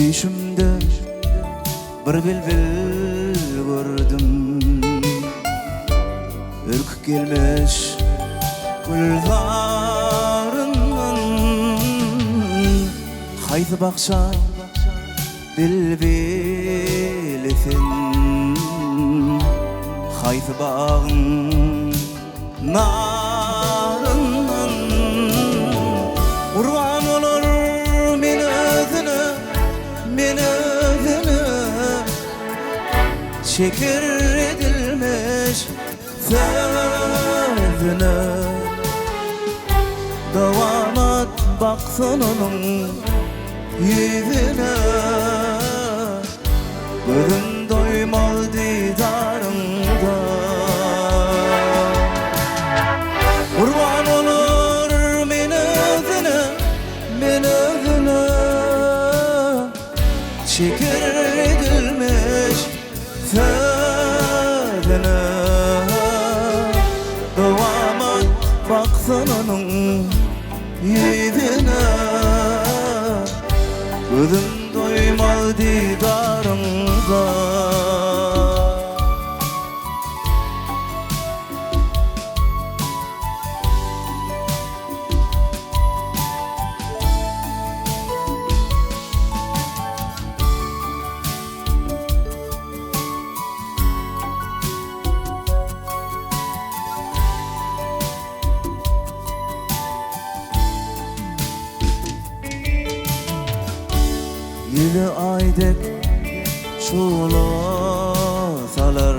Düýşümde bir bilbil gördüm. Ürküp gelmiş gülzaryndan. Haýsy bagça bilbili sen? Haýsy bagyň Naryndan gurban bolar men özüne, men özüne. Şeker edilmiş sözüne. Dowamat baksyn onuň ýüzüne. Gözüm doýmaz didaryňdan. Gurban bolar men özüne, men özüne. Şeker edilmiş sözüne. Dowamat baksyn onuň ýüzüne. Gözüm doýmaz didaryňda. Ýüzi Aý dek şugla salar,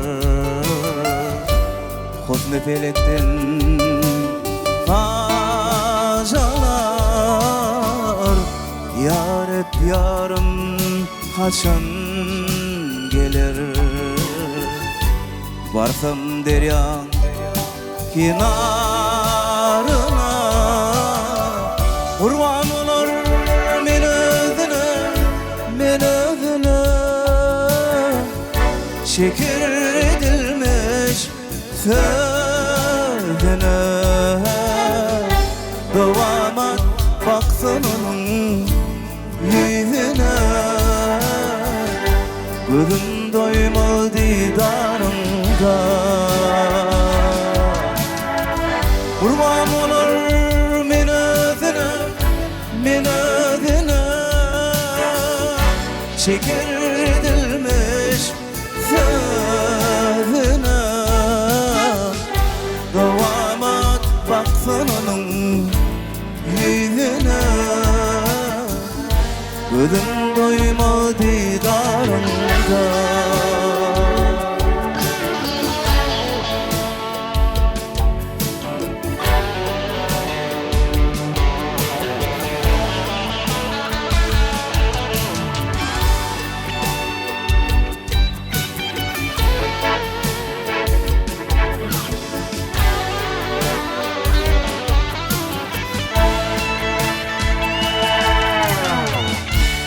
Husny pelekden paç alar. Ýa Reb, ýarym haçan geler? Barsam derýaň Kenaryna gurban bolar men özüne, men özüne. Şeker edilmiş sözüne. Dowamat baksyn onuň ýüzüne. Gözüm doýmaz didaryňdan. Gurban bolar men özüne, men özüne. Şeker edilmiş sözüne. Dowamat baksyn onuň ýüzüne. Gözüm doýmaz didaryňdan.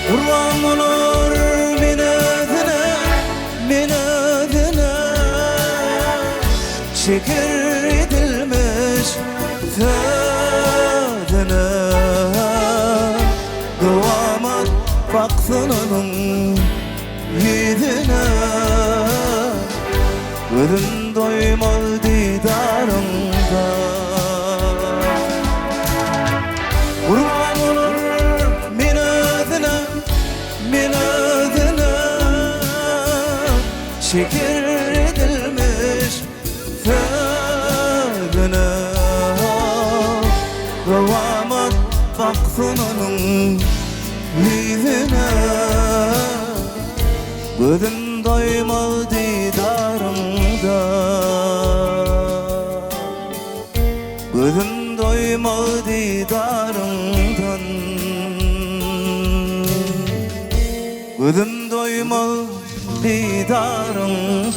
Gurban bolar men özüne, men özüne. Şeker edilmiş sözüne. Dowamat baksyn onuň ýüzüne. Gözüm doýmaz didaryňdan. Gurban bolar men özüne, men özüne. Şeker edilmiş sözüne. Dowamat baksyn onuň ýüzüne. Gözüm doýmaz didaryňdan. Gözüm doýmaz didaryňdan. Gözüm doýmaz didaryňdan.